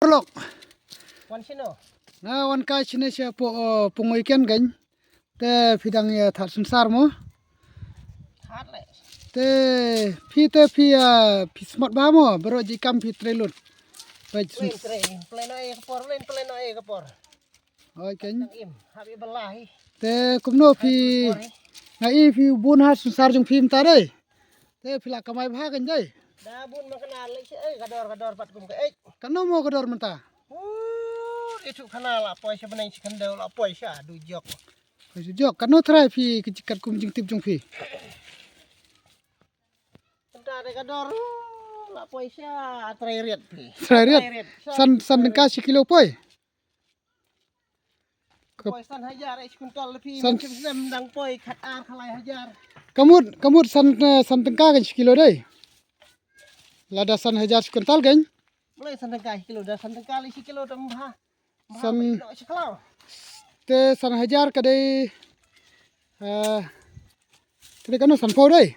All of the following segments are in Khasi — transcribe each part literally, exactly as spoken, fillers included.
Lok. Wan shino. Nga wan kai shine sha po, uh, pungoi ken gan. Te phi dang ïa thad sunsar mo. Thad le. Te phi te phi, uh, phi smat ba mo. Bro ji kam phi trei lut. Phi len trei. Pleno e ka por, len pleno e ka por. Oi ken. Dang im. Habi belahi. Te kumno phi. Nga i phi bun ha sunsar jong phi mynta dei. Te phi la kamai bha kan dei. Da bun ma kana lei shi ei ka dor ka dor pat kum ka ei. Kano mo ka dor mynta. Ur itu kana la poi sha benai shi kandau la poi sha du jok. Poi sha jok kano trai phi ki jikat kum jingtip jong phi. Mynta de ka dor la poi sha trai riat phi. Trai riat. San san tengka shi kilo poi. Poi san hajar eh shi kuntal phi. San sem dang poi khat ar khalai hajar. Kamut kamut san eh, san tengka kan shi kilo dei. Lada san hajar shi kuntal kan. Mulai san tengka shi kilo da san tengka le shi kilo tam ha. San shi kilo. Te san hajar ka dei. Eh, te kano san pau dei.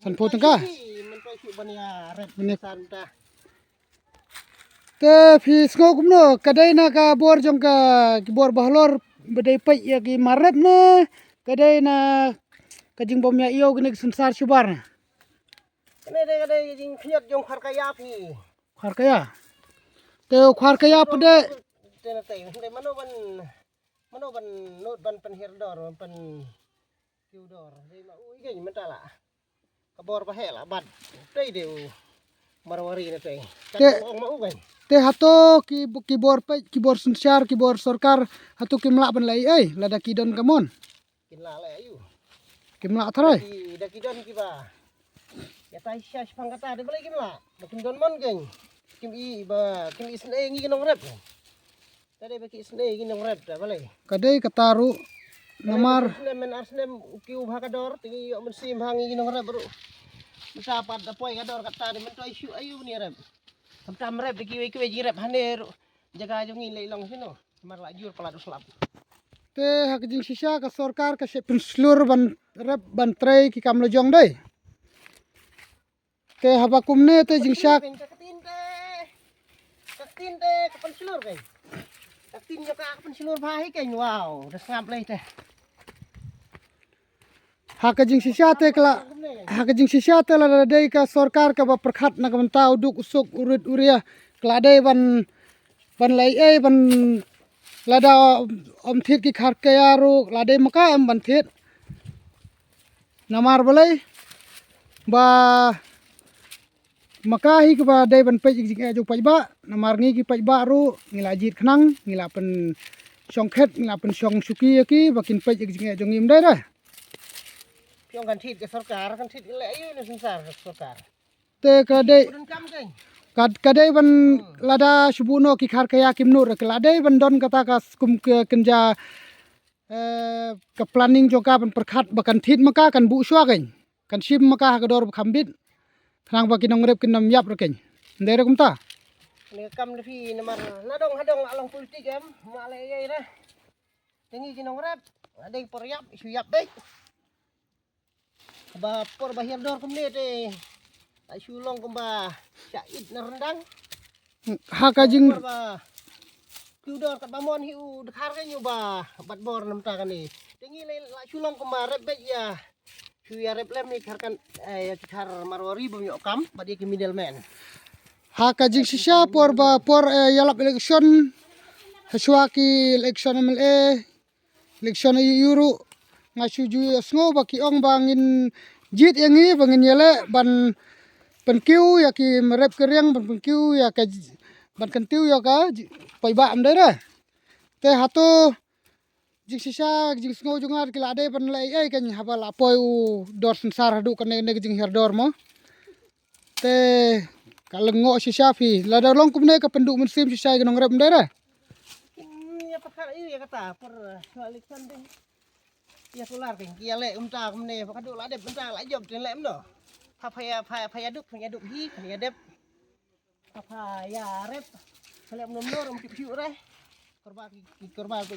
San pau tengka. Te phi sngew kumno ka dei na ka bor jong ka ki bor bahlor ba dei peit ïa ki marep ne ka dei na ka jingbym ïa ïoh kine ki sunsar shubar ne. Kane dei ka dei jingkhñiot jong khar ka ïap hi. Khar ka ïap. Te khar ka ïap de. Te na te dei mano ban mano ban nud ban pynhiar dor ban pyn Kiu dor dei ma u i geng mynta la. Ka bor ba heh la bad. Dei dei u Marwari na teng. Te ong ma u geng. Te hato ki ki bor peit ki bor synshar ki bor sorkar hato kim lah ban leh ei lada ki don ka mon. Kin lah leh ayu. Kim lah tharai. Da ki don ki ba. Ya tai sha shipang kata de balei kim lah. Ba kim don mon geng. Kim i ba kim i sne ngi ki nongrep. Ka dei ba ki sne ki nongrep ta balei. Ka dei kata ruh namar snem men ar snem u kiu bha ka dor tingi ïoh mynsiem bha ngi ki nongrep ruh. Mynta pat da poi ka dor kata de mynta issue ayu ni rep. Khamtam rep de kiwei kiwei jingrep hane ruh. Jaga jong ngi lei long sino. Mar la jur palat u slap. Te ha ka jingshisha ka sorkar ka sep pynshlur ban rep ban trei ki kam lajong dei. Te haba kumne te jingshak. Ka ktien te. Ka ktien te ka pynshlur kein. Ka ktien jong ka ka pynshlur bha hi kein. Wow, da sngap lei te. Ha ka jingshisha te kla ha ka jingshisha te la dei ka sorkar kaba pyrkhat na ka bynta u duk u suk u rit u ria kla dei ban ban lei ei ban lada om thied ki khar kaya ruh la dei maka em ban thied. Namar balei ba maka hi kaba dei ban peit ïa ki jingeh jong paidbah namar ngi ki paidbah ruh ngi la jied khnang ngi la pynshong khet ngi la pynshong shuki ïa ki ba kin peit ïa ki jingeh jong ngi ym dei re. Phi ong kan thied ka sorkar kan thied leh ayu ne synsar ka sorkar. Te ka dei ka dei ban lada shu buh noh ki khar kaya kim nud re ka la dei ban don kata ka skum ka kynja eh, ka planning jong ka ban pyrkhat ba kan thied ma ka kan buh shuwa kein kan shim ma ka ha ka dor ba kham bit khnang ba ki nongrep kin ym ïap re kein. Ndei re kumta. Ni kam le phi namar na dong ha dong la long politik em ma le ye re. Te ngi ki nongrep la dei por ïap shu ïap beit. Ba por ba hiar dor kumne te la shu long kumba sha it na rendang. Ha ka jing ba kiu dor kat ba mon hi u dkhar ka nyu ba bat bor namta kane. Te ngi la shu long kumba rep beit ïa shu ïa rep lem ni khar kan ïa khar Marwari bym ïoh kam ba dei ki middleman. Ha ka jingshisha por ba por ïalap election ha shuwa ki election M L A. Election ïa ïu ruh nga shu ju ïohsngew ba ki ong ba ngin jied ïa ngi ba ngin ïaleh ban pynkiew ïa ki rep ki riang ban pynkiew ïa ka ban kyntiew ïa ka paidbah ym dei re. Te hato jingshisha jingsngew jong nga ki la dei ban leh ei ei kan haba la poi u dor synsar haduh kane kane ka jinghiar dor mo. Te ka lyngngoh shisha phi lada long kumne ka pynduh mynsiem shisha ïa ka nongrep ym dei re. Ïa pathar ïa kata por election ding. Ïa kular kein ki ïa leh kumta kumne ba ka duh la dep kumta la jop tin leh kumno. Pha pha ïa pha pha ïa duk pha ïa duk hi pha ïa dep. Pha pha ïa rep. Ka leh kumno kumno rum tip shuh re. Korba ki ki korba ki.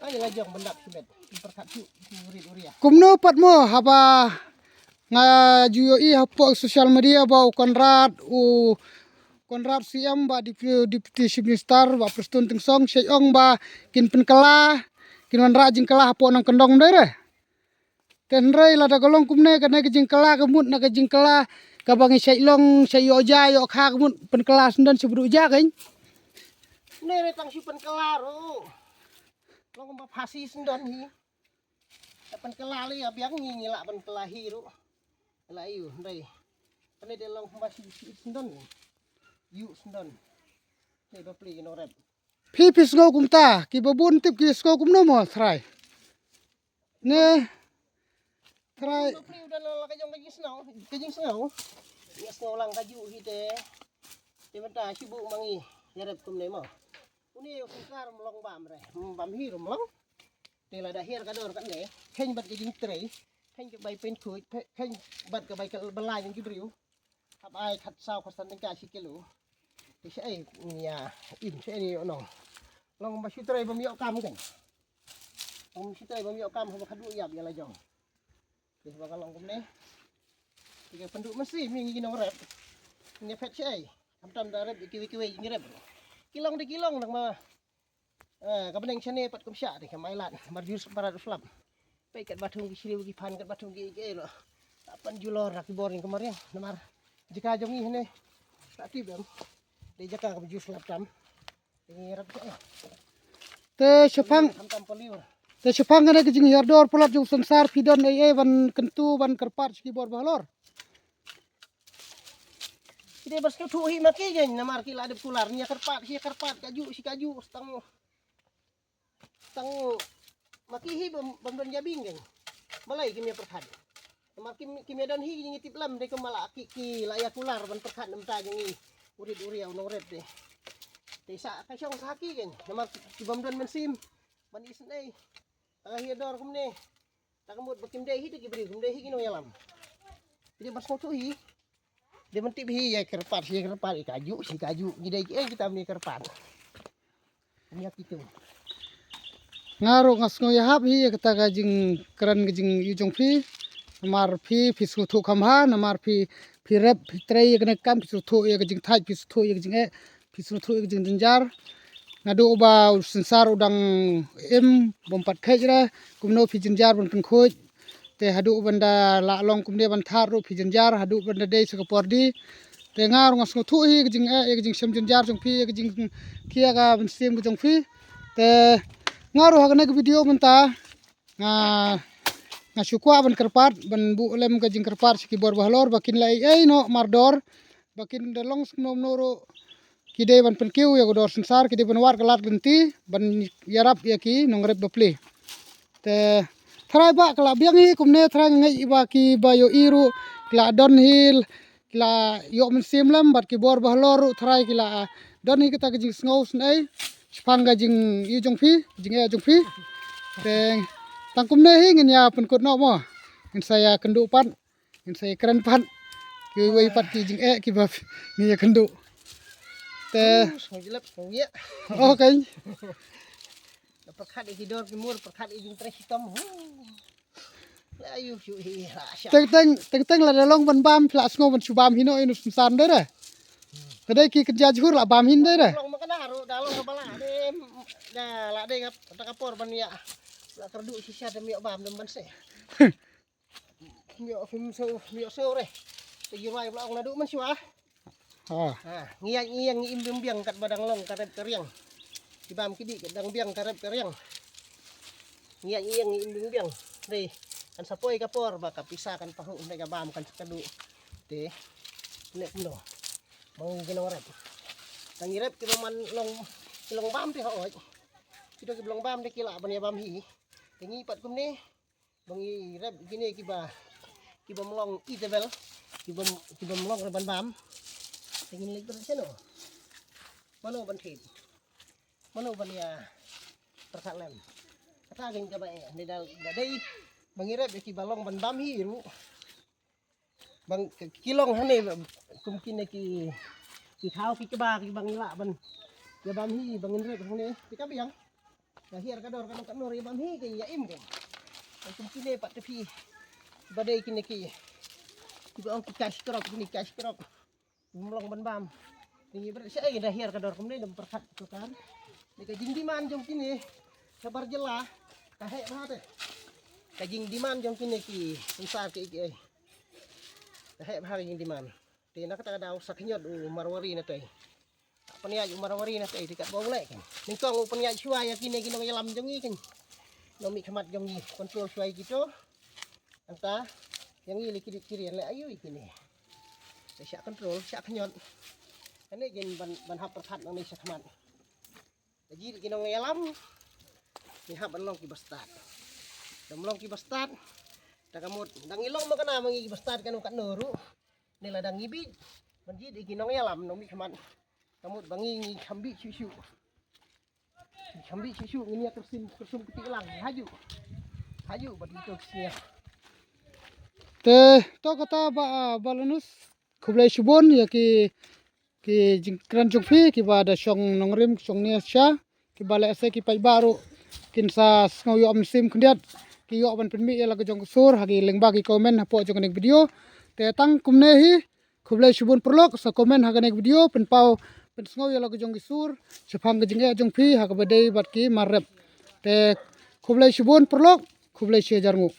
Ai la jong ban dap shimet. Pyrkhat shuh shuh rit uria. Kumno pat mo haba Nga ju ïohi hapoh social media ba u Conrad, u Conrad C M, ba Deputy, Deputy Chief Minister, ba Prestone Tynsong, shait ong ba kin pynkylla, kin wanrah jingkylla hapoh nongkyndong, ym dei re? Te hynrei lada ka long kumne, kane ka jingkylla ka mut na ka jingkylla kaba ngi shait long, shait ïoh ja ïoh kha, ka mut pynkylla syndon shu bru ja kein. Ne re tang shu pynkylla ruh. Long kumba phasi syndon hi. Te pynkylla lei ïa biang ngi, ngi lah pynkylla hi ruh. La ïu hynrei. Kane de long kumba shi shi syndon. Ïu syndon. Te ba pli ki nongrep. Phi phi sngew kumta, kiba bun tip ki sngew kumno mo Trai? Ne Trai. Ba pli u don la ka jong ka jingsngew, ka jingsngew. Ïa sngew lang ka ju hi te. Te mynta shi bu ma ngi ïarep kumne mo. Une u sngkar mlong bam re. Bam hi rum long. Te lada hiar ka dor kane, kheiñ bad ka jingtrei, kheiñ ka bai pynkhuid, kheiñ bad ka bai ka balai jong ki briew. Hap ai khat saw khat san tyngka shi kilo. Te shaei ïa im, shaei ïoh nong. Long ba shu trei bym ïoh kam kein. Long ba shu trei bym ïoh kam haba khatduh ïap ïa la jong. Te ba ka long kumne. Te ka pynduh mynsiem ïa ngi ki nongrep. Ngi phet shaei. Khamtam da rep ïa kiwei kiwei ngi rep. Ki long de ki long nang ma. Eh, ka bneng shane pat kum sha de ka mailat. Mar jus parat u slap. Peit katba thung ki shriew ki phan, katba thung ki ki lo. Pan julor da ki bor ngi ka mariang. Namar jaka jong ngi hane. Ta tip em. De jaka ka jus lap tam. Te shaphang, te shaphang kane ka jinghiar dor palat jong u synsar, phi don ei ei ban kyntu ban kyrpad sha ki bor ba halor? Ki dei ba sngewthuh hi ma ki, namar ki la dep kular, ïa kyrpad, ïa kyrpad, kajuh shi kajuh, tang, tang ma ki hi bym, bym don jabieng. Balei kim ïa pyrkhat? Namar kim, kim ïa don hi, ngi tip lem de, kumba la ki, ki la ïa kular ban pyrkhat na bynta jong ngi. U rit u riaw nongrep de. Te sa ka shong sa ki kein. Namar ki bym don mynsiem ban isynei. Tang hi dor kumne. Ta ka mut ba kim dei hi te ki briew, kim dei hi ki nongïalam. Ki dei ba sngewthuh hi. Dei ban tip hi ïa kyrpad, ïa kyrpad, ïa kajuh, ïa kajuh, ngi dei ki, eh, kita mane kyrpad. Ïa kitu. Nga ruh nga sngew ïahap hi ïa kata ka jingkren ka jingïoh jong phi. Namar phi, phi sngewthuh kham bha, namar phi, phi rep, phi trei ïa kane ka kam, phi sngewthuh ïa ka jingthait, phi sngewthuh ïa ka jingeh, phi sngewthuh ïa ka jingjynjar. Naduh ba u synsar u dang im, bym pat kheit re, kumno phi jynjar ban pynkhuid. Te haduh ban da la long kumne ban thad ruh phi jynjar, haduh ban da dei sa ka por di. Te nga ruh nga sngewthuh hi ka jingeh, ka jingshem jynjar jong phi, ka jingkhia ka mynsiem ka jong phi. Te nga ruh ha kane ka video mynta nga, nga shu kwah ban kyrpad, ban buh lem ka jingkyrpad sha ki bor ba halor ba kin la ei ei noh mardor. Ba kin da long kumno kumno ruh ki dei ban pynkiew ïa ka dor synsar, ki dei ban wad ka lad lynti ban ïarap ïa ki nongrep bapli. Te tharai ba ka la biang hi kumne, tharai nga ngeit ba kiba ïohi ruh ki la don hi, ki la ïoh mynsiem lem, bad ki bor ba halor ruh tharai ki la don hi kata ka jingsngew sngew shaphang ka jingïoh jong phi, jingeh jong phi. Te tang kumne hi ngin ïa pynkut noh mo. Ngin sa ïa kynduh pat. Ngin sa ïa kren pat. Kiwei pat ki jingeh kiba ngi ïa kynduh. Te. Hmm, sngewjlep, sngewjlep. Oh, kan. Pyrkhat ïa ki dor ki mur, pyrkhat ïa jingtrei shitom. Huh. La ïoh shu hi la sha. Teng teng, teng teng lada long ban bam, phi la sngew ban shu bam hi noh ïa u synsar, ym dei re? Ka dei ki kynja jhur la bam hi, ym dei re? Long ma ka na ruh, da long ka ba la dei, da la dei ka, da ka por ban ïa. La kyrduh shisha da ym ïoh bam, da ym ban se. Ym ïoh phim sngewsih, ym ïoh sngewsih re. Te ki rwai ba la ong naduh mynshuwa. Ha. Ha, ngi ïa, ngi ïa ngi im biang biang katba dang long ka rep ka riang. Ki bam ki dih ka dang biang ka rep ka riang. Ngi ïa, ngi ïa ngi im biang biang. Dei, kan sa poi ka por ba ka pisa kan pahuh, dei ka bam kan sa kduh. Te, ne kumno. Ba ngi ki nongrep. Tang ngi rep kiba man long, ki long bam te hooid. Kito kiba long bam te ki lah ban ïa bam hi. Te ngi pat kumne. Ba ngi rep kine kiba, kiba ym long eatable, kiba, kiba ym long re ban bam. Te ngin leit bad shano? Mano ban thied? Mano ban ïa pyrkhat lem? Kata kein kaba eh, ne da, da dei ba ngi rep ïa kiba long ban bam hi ruh. Bang ki, ki long hangne kum kine ki, ki thaw ki kba kiba ngi lah ban ïa bam hi ba ngin rep hangne. Te ka biang. Ka hiar ka dor ka dor ka nor ïa bam hi ka ïa im ka. Ka kum kine pat te phi. Ba dei kine ki. Ki ba ong ki cash crop, kine cash crop. Ym long ban bam. Kine ber sha ai da hiar ka dor kumne dam pyrkhat to kan. Ni ka jingdemand jong kine shabar jylla ka heh bha te. Ka jingdemand jong kine ki synsar ki ki ai. Ka heh bha ka jingdemand. Te na kata ka daw sa khñiot u Marwari na te. Pynïaid u Marwari na te te kat ba u leh kan. Nyngkong u pynïaid shuwa ïa kine ki nongïalam jong ngi kan. Nongmihkhmat jong ngi control shuwa ïa kito. Anta ïa ngi lei ki dip ki rian leh aïu ïa kine. Te shah control shah khñiot. Kane jin ban ban hap pyrkhat nangne shakhmat. Te ji ki nongïalam ngi hap ban long ki bastad. Dam long ki bastad. Ta ka mut dang ngi long ma kana ma ngi ki bastad kano katno ruh. Ni la dang ngi bit ban ji ki nongïalam nongmihkhmat. Ka mut ba ngi ngi kham bit shuh shuh. Ngi kham bit shuh shuh ngi nia kyrsim kyrsim kti lang haju. Haju bad ngi to snia. Te to kata ba Balanus khublei shibun ïa ki ki jingkren jong phi kiba da shong nongrim shong nia sha kiba leh se ki paidbah ruh kin sa sngew ïoh mynsiem khyndiat ki ïoh ban pynmih ïa la ka jong ka sur ha ki lyngba ki comment hapoh jong kane ka video. Te tang kumne hi khublei shibun paralok sa comment ha kane ka video pynpaw pynsngew ïa la ka jong ki sur shaphang ka jingeh jong phi ha kaba dei bad ki mar rep. Te khublei shibun paralok khublei shi hajar nguh.